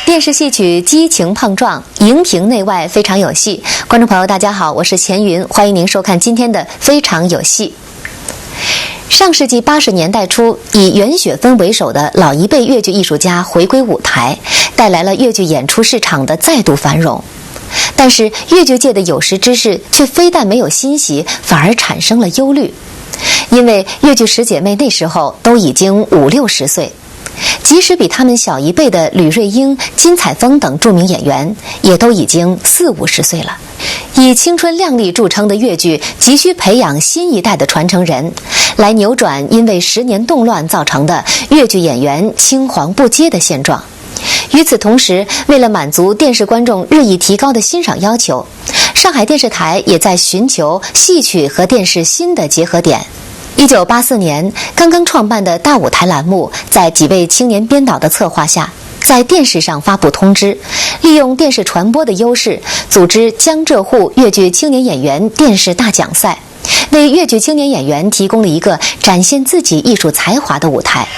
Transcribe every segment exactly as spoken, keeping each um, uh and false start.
电视戏曲激情碰撞，荧屏内外非常有戏。观众朋友，大家好，我是钱云，欢迎您收看今天的《非常有戏》。上世纪八十年代初，以袁雪芬为首的老一辈越剧艺术家回归舞台，带来了越剧演出市场的再度繁荣。但是，越剧界的有识之士却非但没有欣喜，反而产生了忧虑，因为越剧十姐妹那时候都已经五六十岁，即使比她们小一辈的吕瑞英、金采风等著名演员，也都已经四五十岁了。以青春靓丽著称的越剧，急需培养新一代的传承人，来扭转因为十年动乱造成的越剧演员青黄不接的现状。与此同时，为了满足电视观众日益提高的欣赏要求，上海电视台也在寻求戏曲和电视新的结合点。一九八四年，刚刚创办的大舞台栏目，在几位青年编导的策划下，在电视上发布通知，利用电视传播的优势，组织江浙沪越剧青年演员电视大奖赛，为越剧青年演员提供了一个展现自己艺术才华的舞台。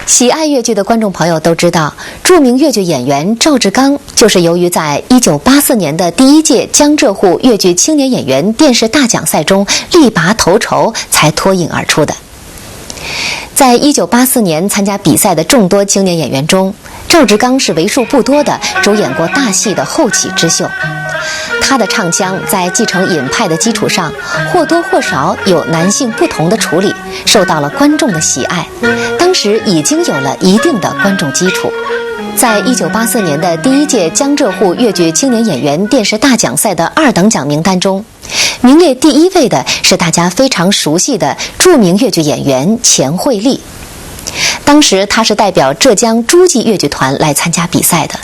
喜爱越剧的观众朋友都知道，著名越剧演员赵志刚就是由于在一九八四年的第一届江浙沪越剧青年演员电视大奖赛中力拔头筹，才脱颖而出的。在一九八四年参加比赛的众多青年演员中，赵志刚是为数不多的主演过大戏的后起之秀。他的唱腔在继承尹派的基础上，或多或少有男性不同的处理，受到了观众的喜爱。当时已经有了一定的观众基础。在一九八四年的第一届江浙沪越剧青年演员电视大奖赛的二等奖名单中，名列第一位的是大家非常熟悉的著名越剧演员钱惠丽。当时她是代表浙江诸暨越剧团来参加比赛的。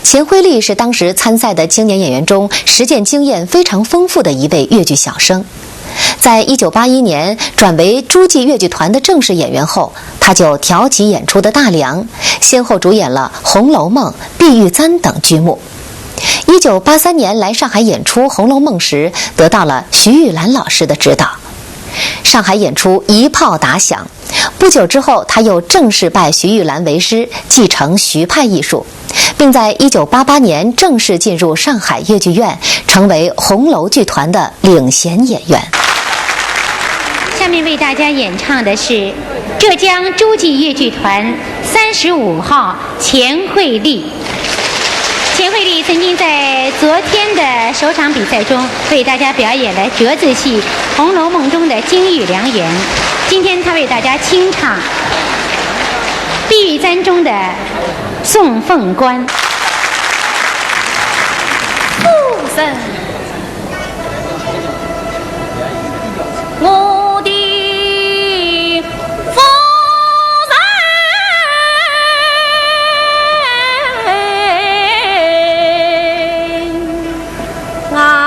钱惠丽是当时参赛的青年演员中实践经验非常丰富的一位越剧小生。在一九八一年转为诸暨越剧团的正式演员后，她就挑起演出的大梁，先后主演了《红楼梦》《碧玉簪》等剧目。一九八三年来上海演出《红楼梦》时，得到了徐玉兰老师的指导。上海演出一炮打响，不久之后，他又正式拜徐玉兰为师，继承徐派艺术，并在一九八八年正式进入上海越剧院，成为红楼剧团的领衔演员。下面为大家演唱的是浙江诸暨越剧团三十五号钱惠丽。钱惠丽曾经在昨天的首场比赛中为大家表演了折子戏《红楼梦》中的金玉良缘，今天她为大家清唱《碧玉簪》中的送凤官。夫人，我的夫人啊。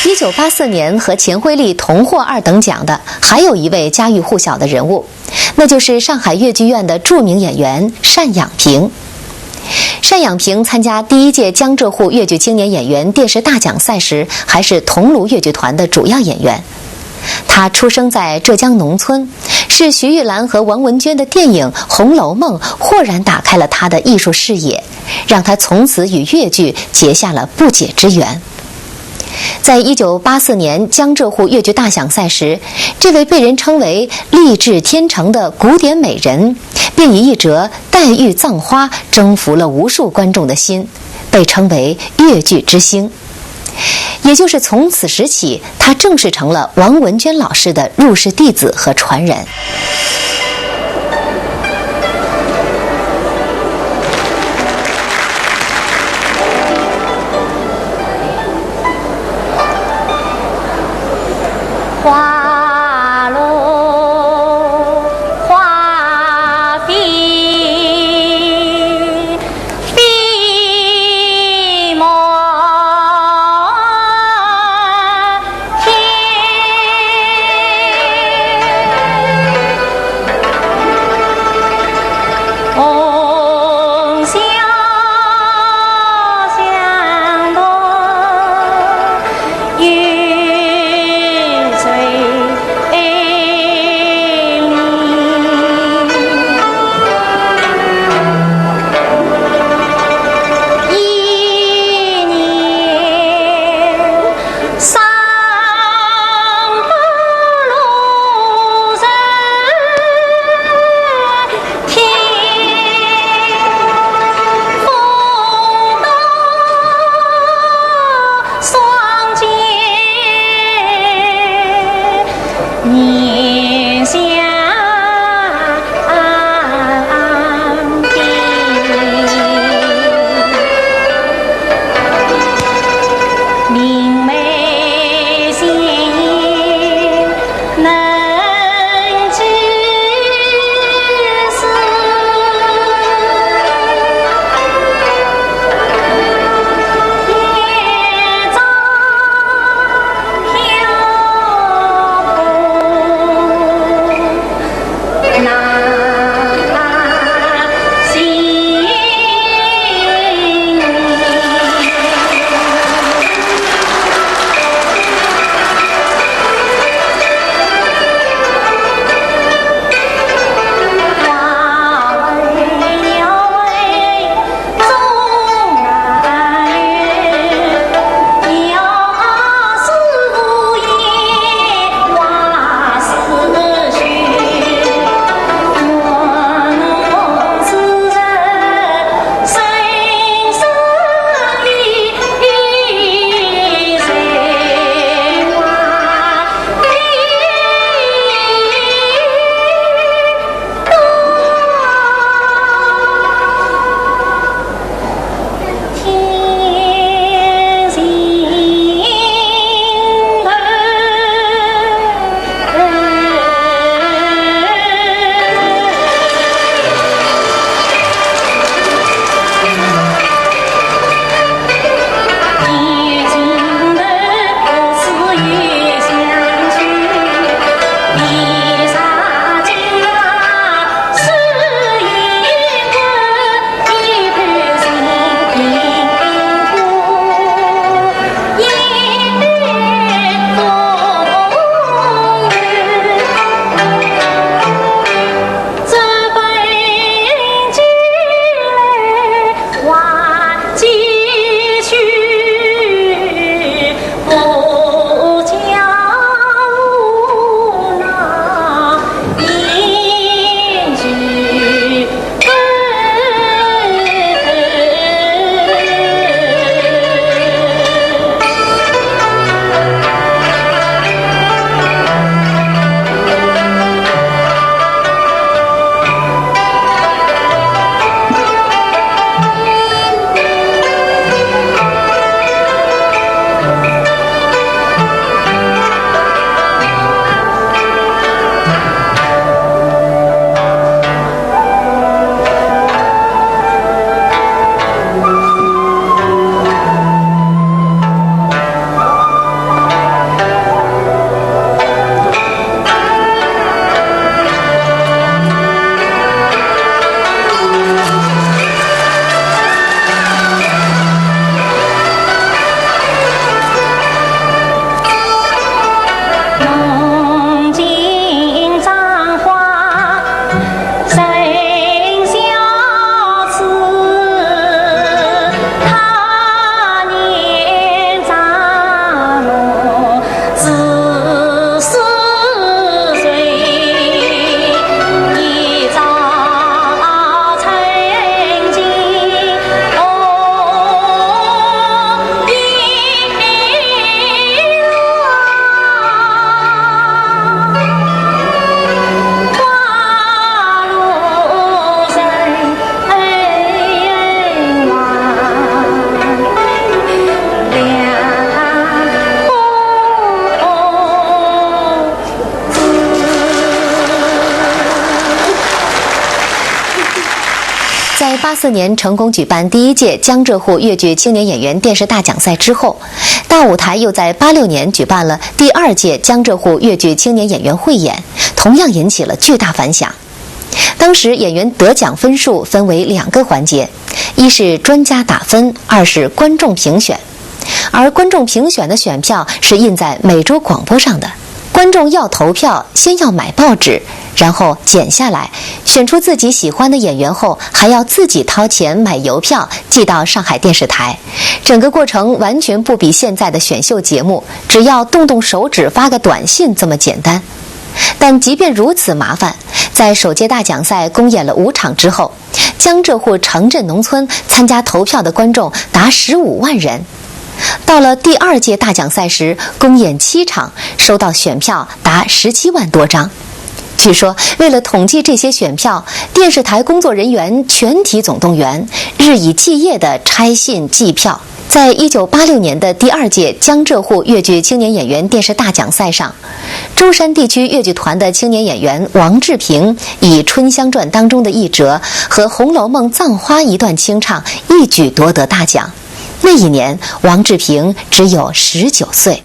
一九八四年和钱惠丽同获二等奖的还有一位家喻户晓的人物，那就是上海越剧院的著名演员单养平。单养平参加第一届江浙沪越剧青年演员电视大奖赛时，还是桐庐越剧团的主要演员。他出生在浙江农村，是徐玉兰和王文娟的电影《红楼梦》豁然打开了他的艺术视野，让他从此与越剧结下了不解之缘。在一九八四年江浙沪越剧大奖赛时，这位被人称为“丽质天成”的古典美人，便以一折《黛玉葬花》征服了无数观众的心，被称为越剧之星。也就是从此时起，他正式成了王文娟老师的入室弟子和传人。八四年成功举办第一届江浙沪粤剧青年演员电视大奖赛之后，大舞台又在八六年举办了第二届江浙沪粤剧青年演员汇演，同样引起了巨大反响。当时演员得奖分数分为两个环节，一是专家打分，二是观众评选。而观众评选的选票是印在每周广播上的，观众要投票，先要买报纸，然后剪下来，选出自己喜欢的演员后，还要自己掏钱买邮票寄到上海电视台。整个过程完全不比现在的选秀节目，只要动动手指发个短信这么简单。但即便如此麻烦，在首届大奖赛公演了五场之后，江浙沪城镇农村参加投票的观众达十五万人。到了第二届大奖赛时，公演七场，收到选票达十七万多张。据说，为了统计这些选票，电视台工作人员全体总动员，日以继夜地拆信计票。在一九八六年的第二届江浙沪粤剧青年演员电视大奖赛上，舟山地区粤剧团的青年演员王志平以《春香传》当中的一折和《红楼梦》葬花一段清唱，一举夺得大奖。那一年，王志平只有十九岁。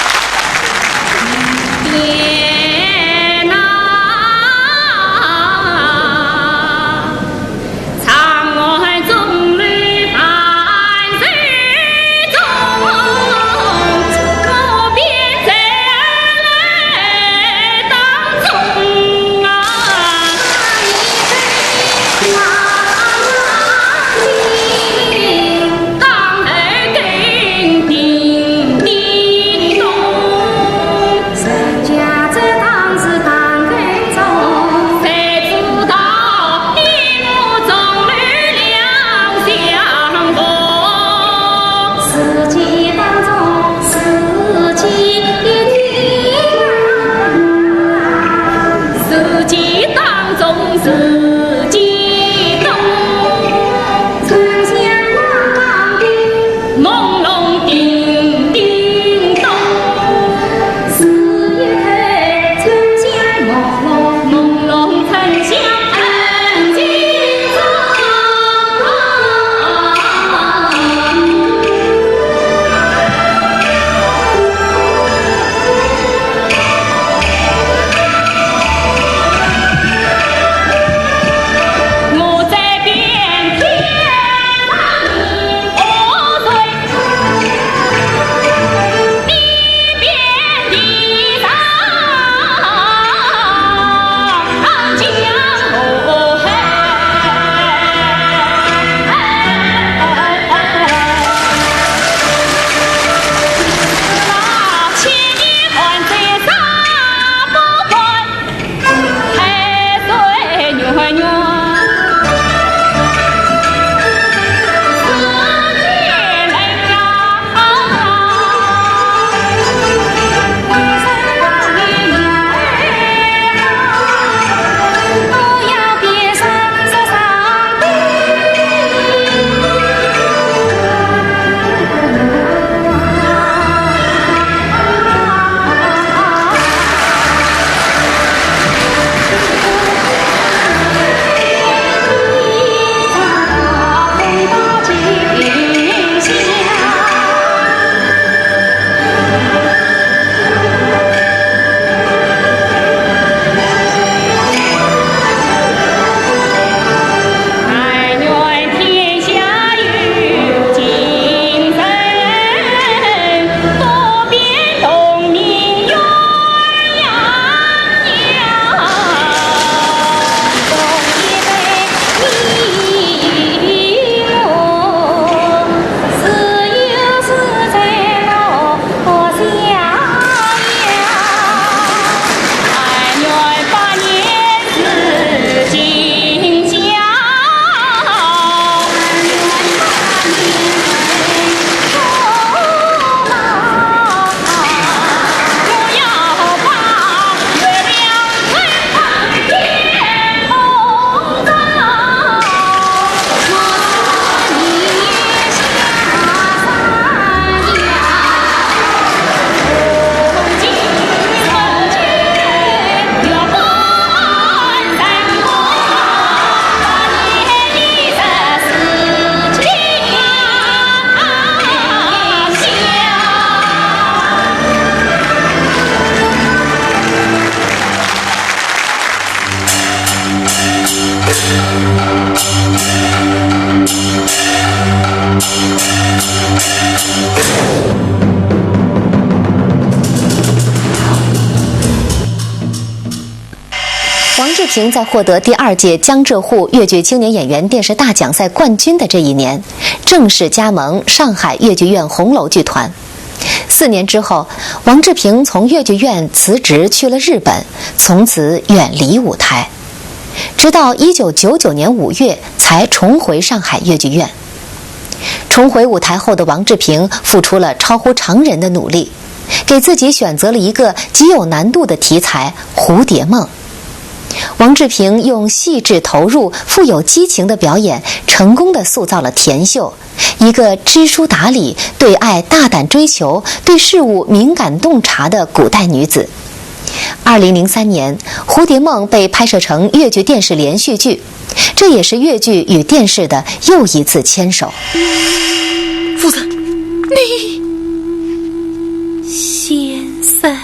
王志平在获得第二届江浙沪越剧青年演员电视大奖赛冠军的这一年，正式加盟上海越剧院红楼剧团。四年之后，王志平从越剧院辞职去了日本，从此远离舞台。直到一九九九年五月才重回上海越剧院。重回舞台后的王志平付出了超乎常人的努力，给自己选择了一个极有难度的题材——蝴蝶梦。王志平用细致投入、富有激情的表演，成功地塑造了田秀，一个知书达理、对爱大胆追求、对事物敏感洞察的古代女子。二零零三年，《蝴蝶梦》被拍摄成越剧电视连续剧，这也是越剧与电视的又一次牵手。夫人，你……先生。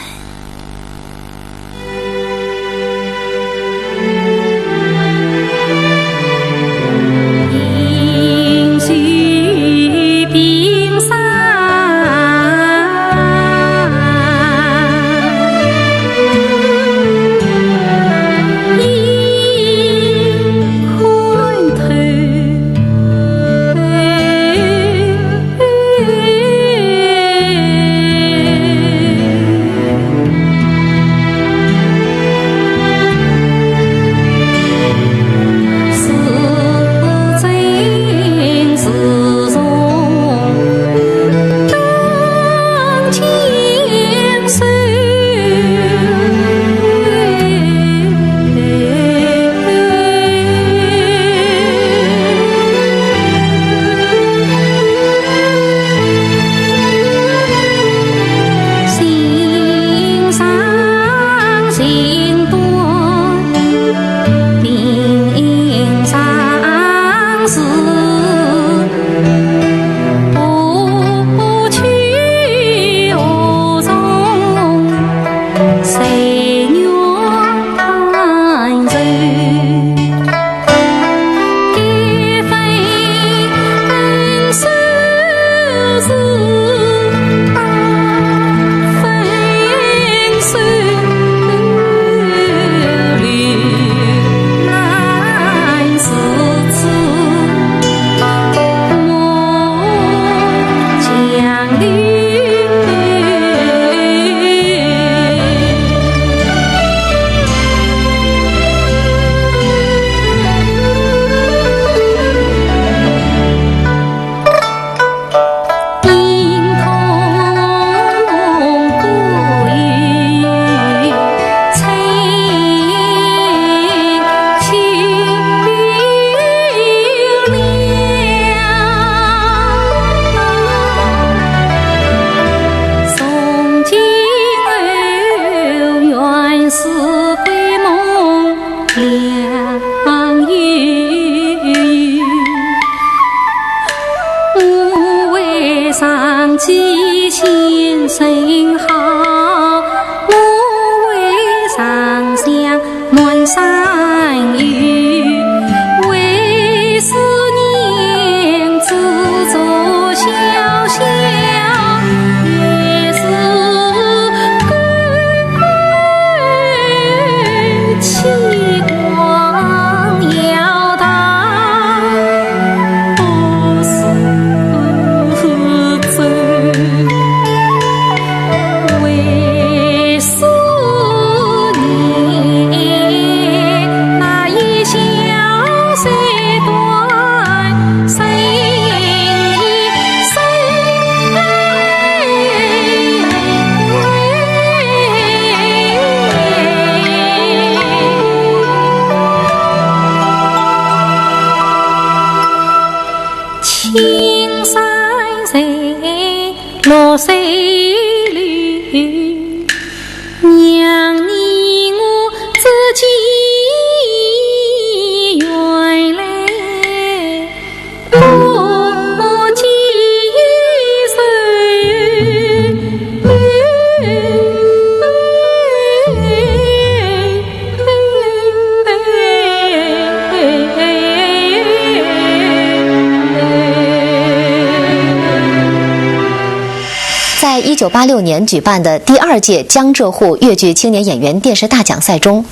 一九八六年举办的第二届江浙沪粤剧青年演员电视大奖赛中，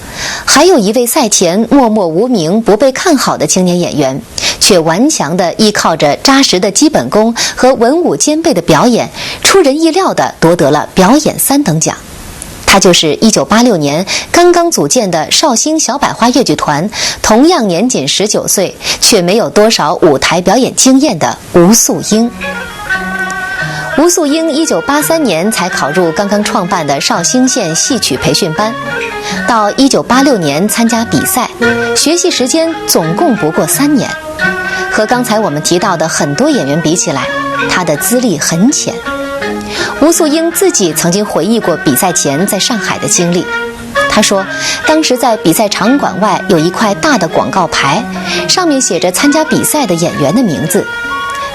还有一位赛前默默无名、不被看好的青年演员，却顽强地依靠着扎实的基本功和文武兼备的表演，出人意料地夺得了表演三等奖。他就是一九八六年刚刚组建的绍兴小百花越剧团，同样年仅十九岁，却没有多少舞台表演经验的吴素英。吴素英一九八三年才考入刚刚创办的绍兴县戏曲培训班，到一九八六年参加比赛，学习时间总共不过三年。和刚才我们提到的很多演员比起来，她的资历很浅。吴素英自己曾经回忆过比赛前在上海的经历。她说，当时在比赛场馆外有一块大的广告牌，上面写着参加比赛的演员的名字。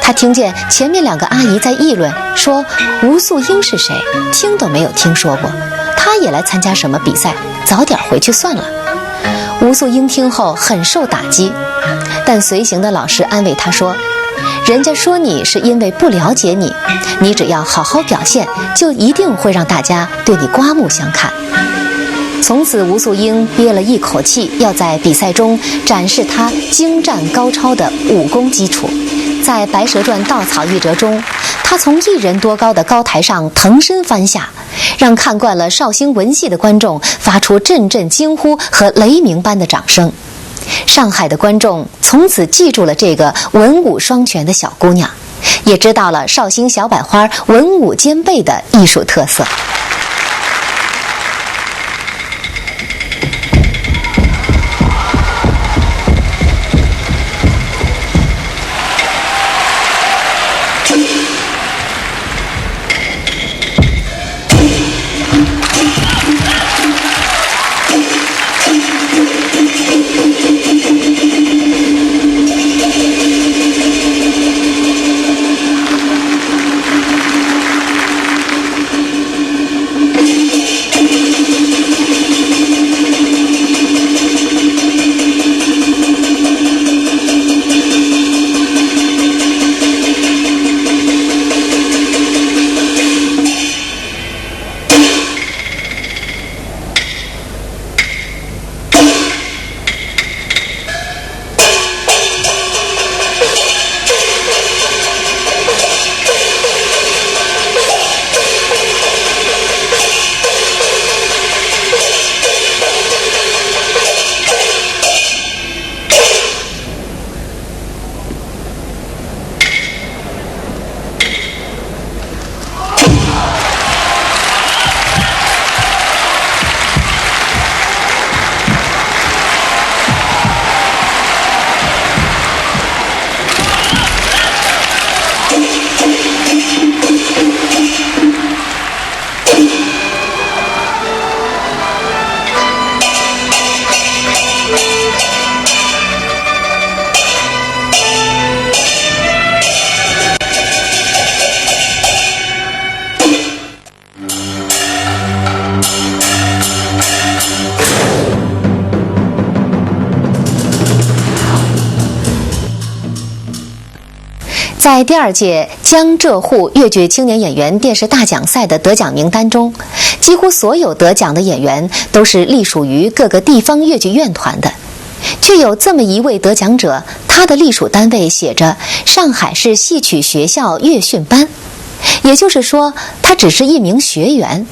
她听见前面两个阿姨在议论，说吴素英是谁，听都没有听说过，她也来参加什么比赛，早点回去算了。吴素英听后很受打击，但随行的老师安慰她说，人家说你是因为不了解你，你只要好好表现，就一定会让大家对你刮目相看。从此，吴素英憋了一口气，要在比赛中展示她精湛高超的武功基础。在《白蛇传·稻草一折》中，她从一人多高的高台上腾身翻下，让看惯了绍兴文戏的观众发出阵阵惊呼和雷鸣般的掌声。上海的观众从此记住了这个文武双全的小姑娘，也知道了绍兴小百花文武兼备的艺术特色。在第二届江浙沪粤剧青年演员电视大奖赛的得奖名单中，几乎所有得奖的演员都是隶属于各个地方越剧院团的。却有这么一位得奖者，他的隶属单位写着上海市戏曲学校越训班，也就是说，他只是一名学员。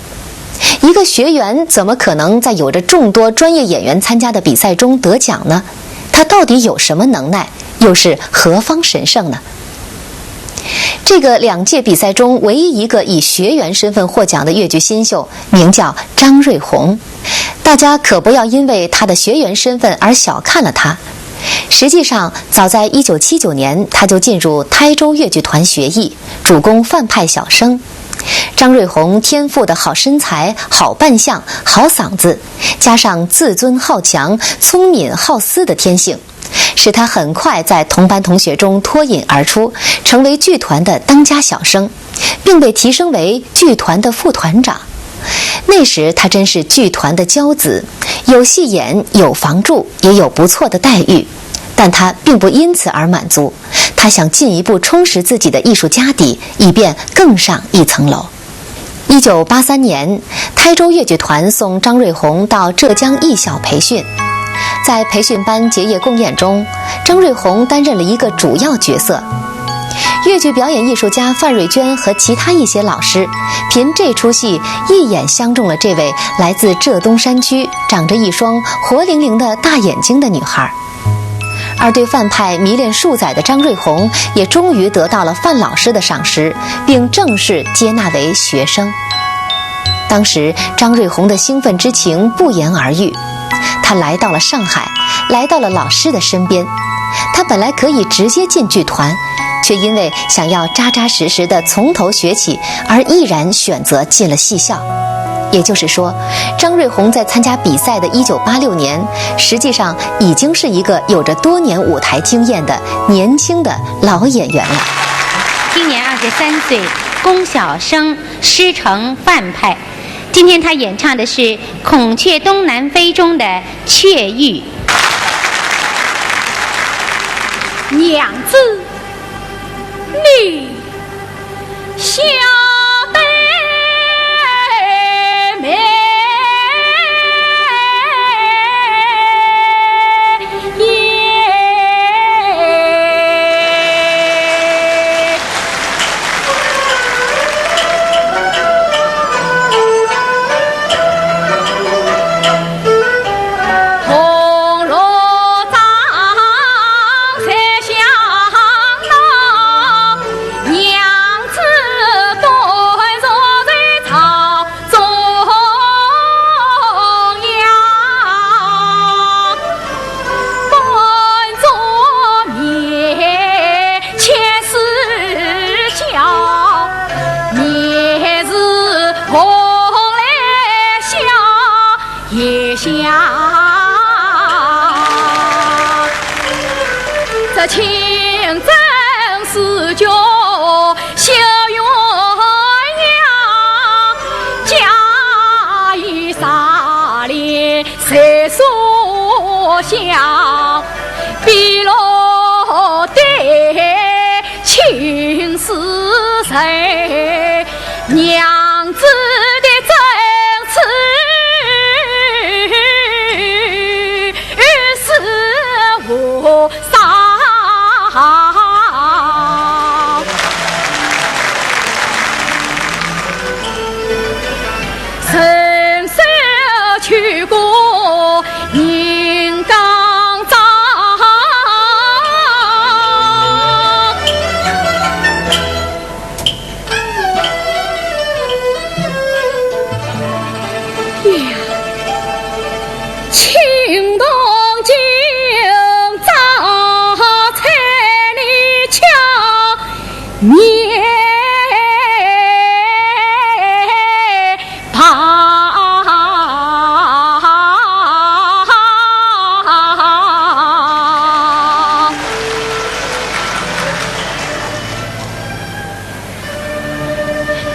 一个学员怎么可能在有着众多专业演员参加的比赛中得奖呢？他到底有什么能耐？又是何方神圣呢？这个两届比赛中唯一一个以学员身份获奖的越剧新秀，名叫张瑞红。大家可不要因为他的学员身份而小看了他。实际上，早在一九七九年，他就进入台州越剧团学艺，主攻范派小生。张瑞红天赋的好身材、好扮相、好嗓子，加上自尊好强、聪明好思的天性，使他很快在同班同学中脱颖而出，成为剧团的当家小生，并被提升为剧团的副团长。那时他真是剧团的骄子，有戏演，有房住，也有不错的待遇。但他并不因此而满足，他想进一步充实自己的艺术家底，以便更上一层楼。一九八三年，台州越剧团送张瑞红到浙江艺校培训。在培训班结业共演中，张瑞红担任了一个主要角色。越剧表演艺术家范瑞娟和其他一些老师，凭这出戏一眼相中了这位来自浙东山区、长着一双活灵灵的大眼睛的女孩。而对范派迷恋数载的张瑞红，也终于得到了范老师的赏识，并正式接纳为学生。当时，张瑞红的兴奋之情不言而喻。她来到了上海，来到了老师的身边。她本来可以直接进剧团，却因为想要扎扎实实的从头学起，而毅然选择进了戏校。也就是说，张瑞红在参加比赛的一九八六年，实际上已经是一个有着多年舞台经验的年轻的老演员了。今年二十三岁，宫小生，师承范派。今天他演唱的是《孔雀东南飞》中的雀玉。娘子，你晓得没？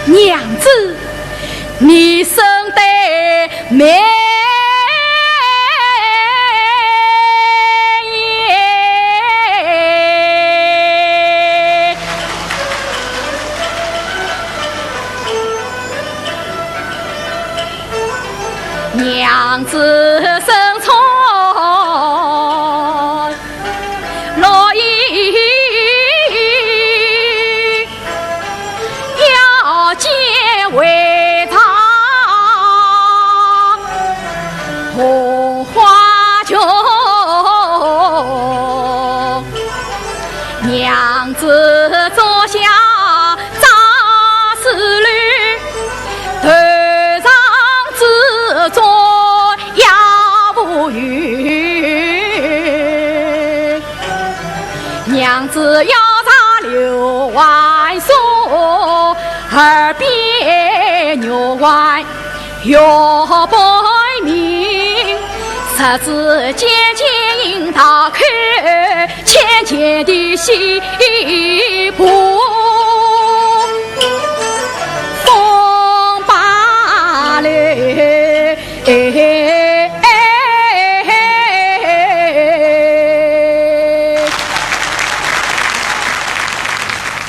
娘子，你生得美。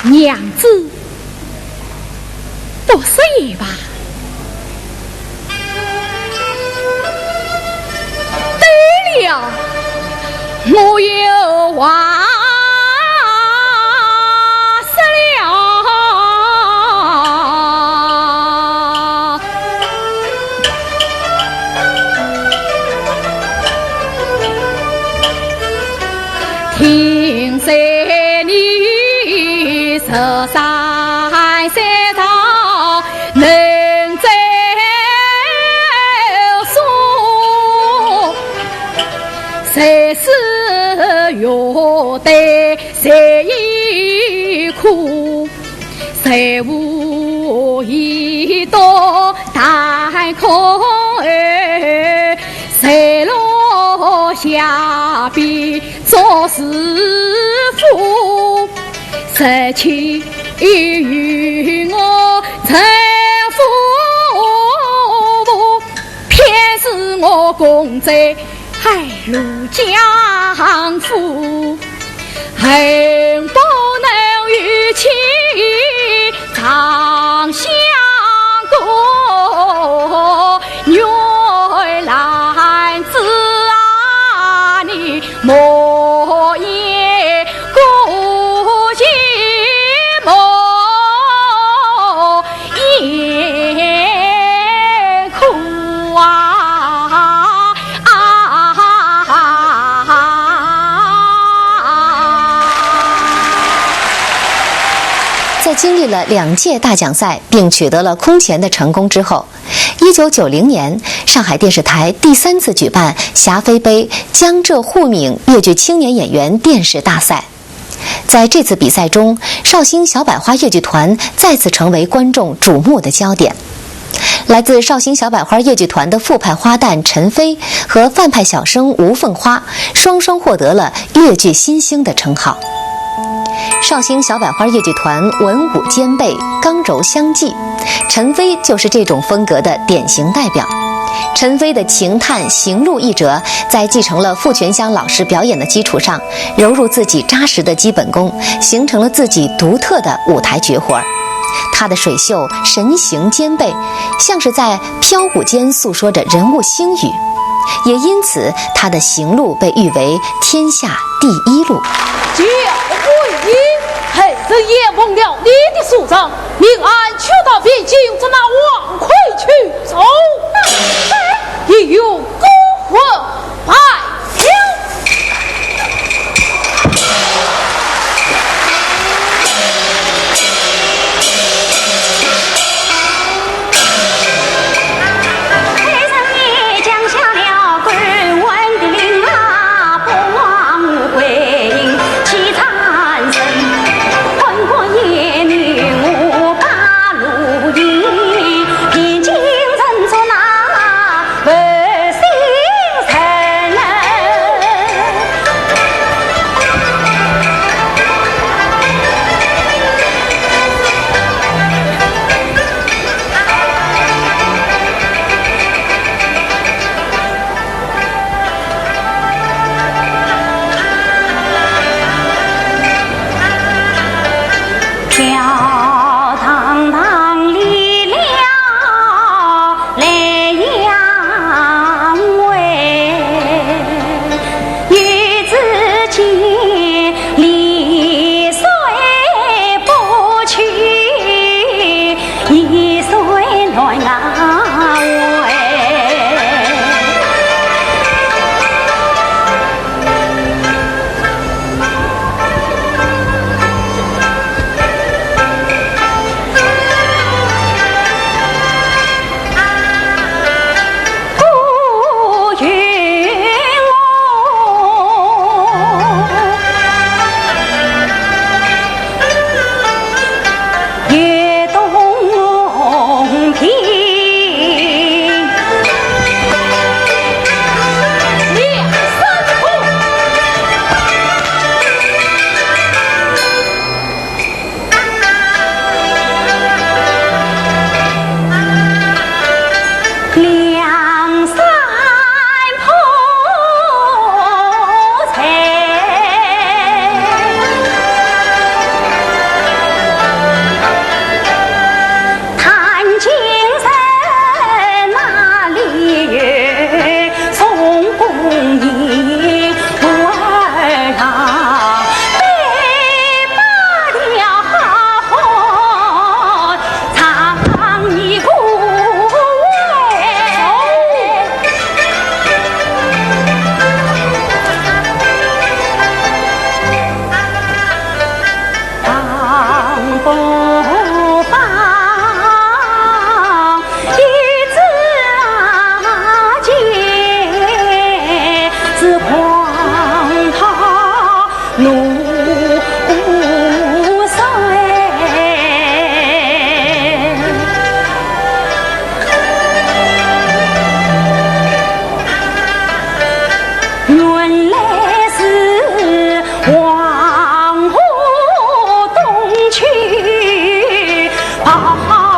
娘子，不说也罢。我有话说了。听在你十三岁上能再说，谁是月台谁一哭，谁无一朵大空儿，谁落下边做师傅，谁去与我成夫妇，偏是我共在 海陆江湖，恨不能与卿长相共。玉兰子啊，你莫言 孤寂寞眼哭啊。在经历了两届大奖赛，并取得了空前的成功之后，一九九零年，上海电视台第三次举办霞飞杯江浙沪闽越剧青年演员电视大赛。 在这次比赛中，绍兴小百花越剧团再次成为观众瞩目的焦点。来自绍兴小百花越剧团的复派花旦陈飞和范派小生吴凤花双双获得了越剧新星的称号。绍兴小百花越剧团文武兼备，刚柔相济，陈飞就是这种风格的典型代表。陈飞的评弹、行路一折，在继承了傅泉香老师表演的基础上， 揉入自己扎实的基本功，形成了自己独特的舞台绝活儿。他的水袖神形兼备，像是在飘舞间诉说着人物心语，也因此他的行路被誉为天下第一路。既为你，后人也蒙了你的书赏，命俺去到汴京捉拿王魁去斩。你有功。来自黄河东去，咆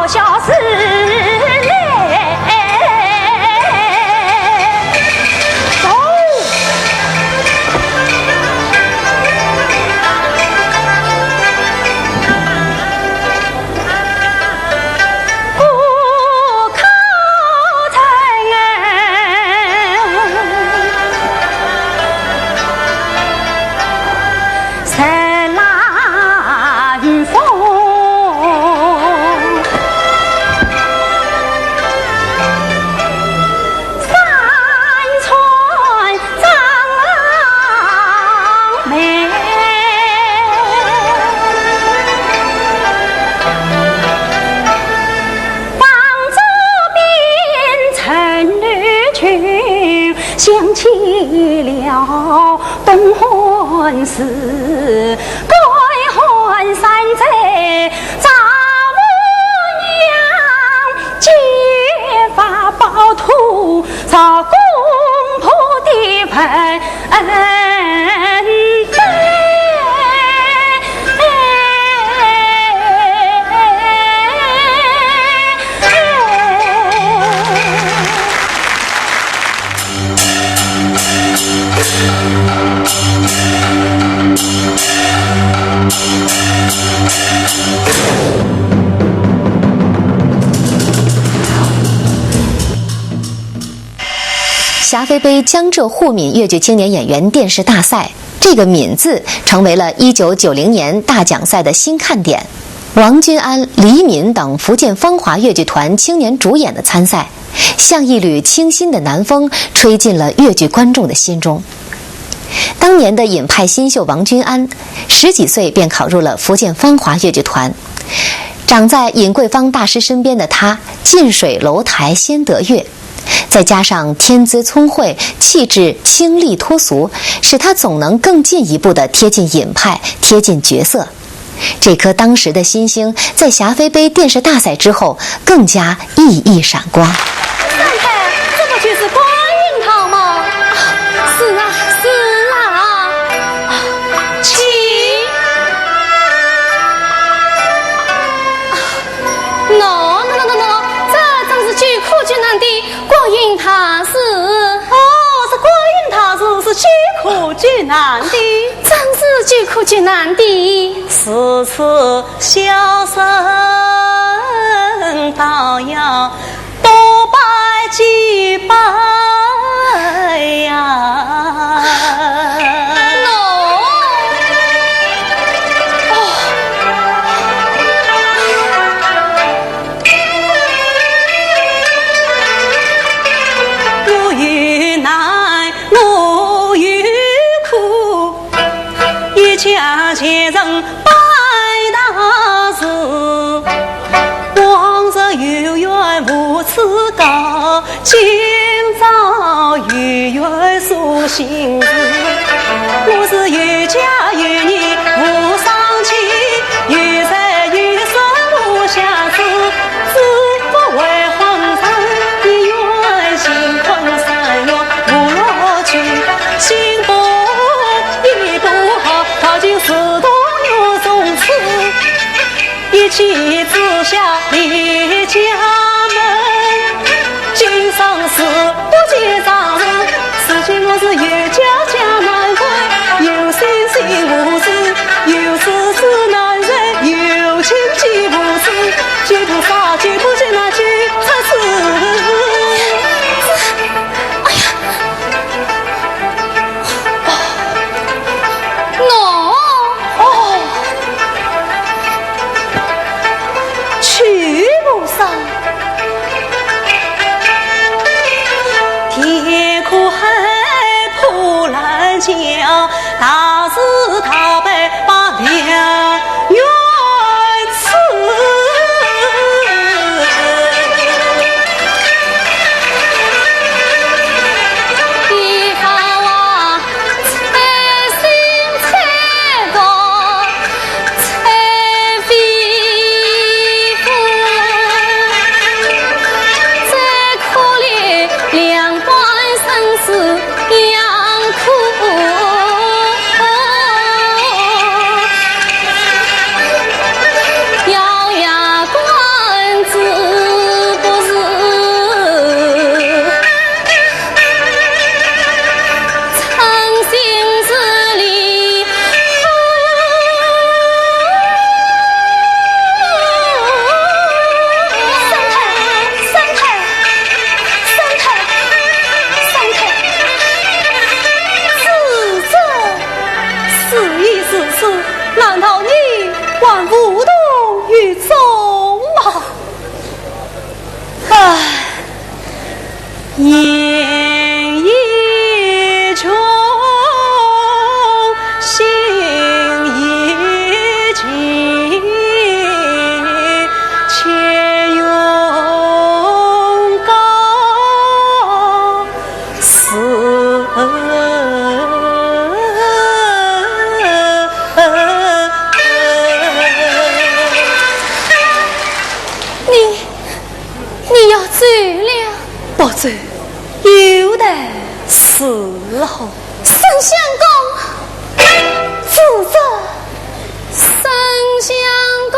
哮是来。走。 想起了东汉时，该汉山寨丈母娘，结发暴徒，造公婆的坟。 恩德。霞飞杯江浙沪岷粤剧青年演员电视大赛，这个“岷”字成为了一九九零年大奖赛的新看点。王君安、黎敏等福建芳华越剧团青年主演的参赛，像一缕清新的南风，吹进了越剧观众的心中。当年的尹派新秀王君安，十几岁便考入了福建芳华越剧团。长在尹桂芳大师身边的他，近水楼台先得月。 再加上天资聪慧、气质清丽脱俗，使他总能更进一步地贴近尹派，贴近角色。这颗当时的新星，在霞飞杯电视大赛之后更加熠熠闪光。三妹，这不就是关云长吗？啊，是啊，是啊。啊，请。啊，喏，喏，喏，喏，喏，这正是救苦救难的 关云大士。哦，是关云大士，是救苦救难的。真是救苦救难的。如此孝顺，倒要多拜几拜呀。喏。哦。 我有难，我有苦，一家前程拜大士。往日有缘无处告，今朝有缘说心事。我是有家有业无双亲，有财有势无相似。 只不为皇上的愿，新婚三月无乐趣，新妇也不好，到今事同月从此，一气之下离家门。今生死不见丈人，如今我是有家家难归，有心心无处，有事事难成，有情寄无处。 救菩萨，救苦救难，救出世。哎呀，喏，哦，救菩萨。天空海波澜叫，大慈大悲把良 缘此。难道你还无动于衷吗？唉，言已穷，心已尽，且用高 思。你，你要走了？不走，有待伺候。沈相公，住手！ 沈相公。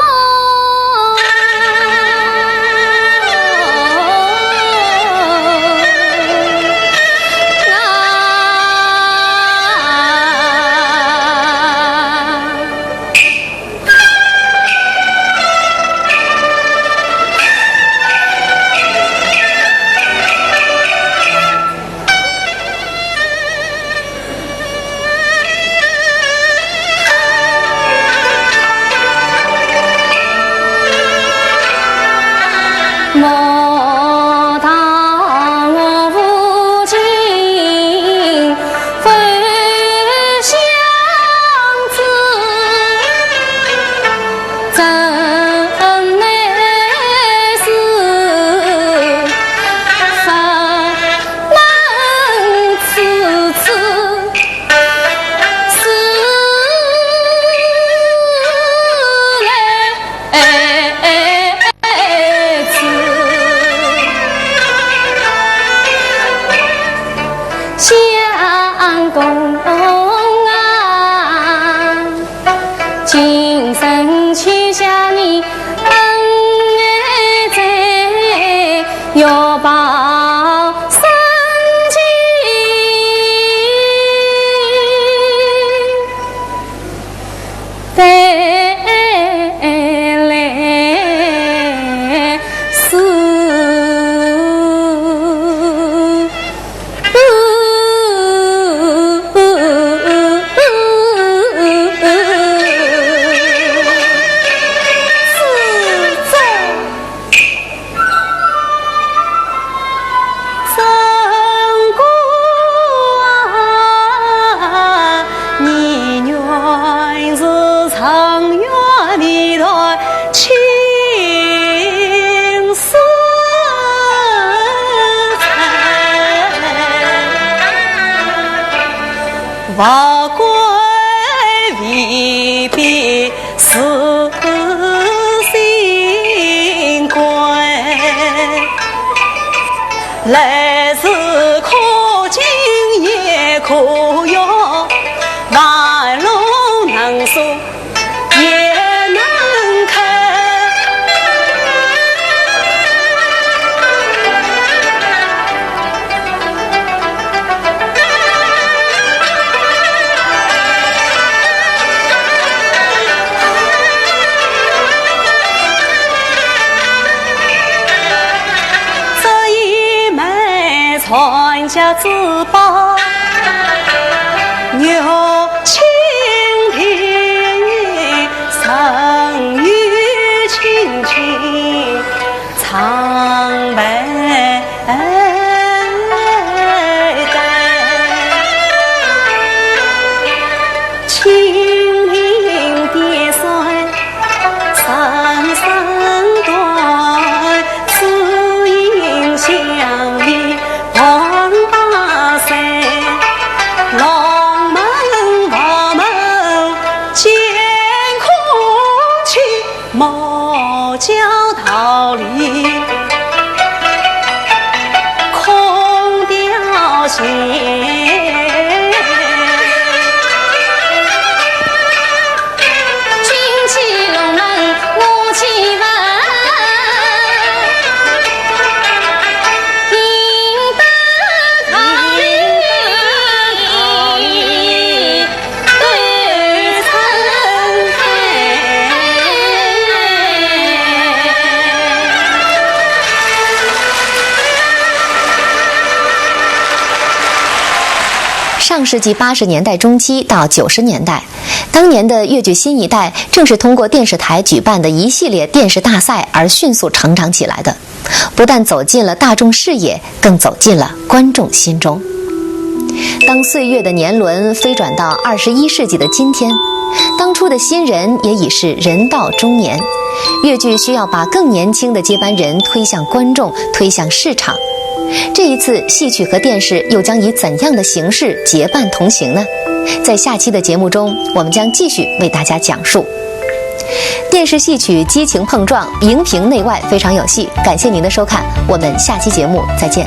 相公啊， 今生欠下你恩爱，再要报三更。带来是 这一门传家之宝，玉蜻蜓，神与青青。上世纪八十年代中期到九十年代，当年的越剧新一代正是通过电视台举办的一系列电视大赛而迅速成长起来的。不但走进了大众视野，更走进了观众心中。当岁月的年轮飞转到二十一世纪的今天，当初的新人也已是人到中年，越剧需要把更年轻的接班人推向观众，推向市场。这一次，戏曲和电视又将以怎样的形式结伴同行呢？在下期的节目中，我们将继续为大家讲述。电视戏曲激情碰撞，荧屏内外非常有戏。感谢您的收看，我们下期节目再见。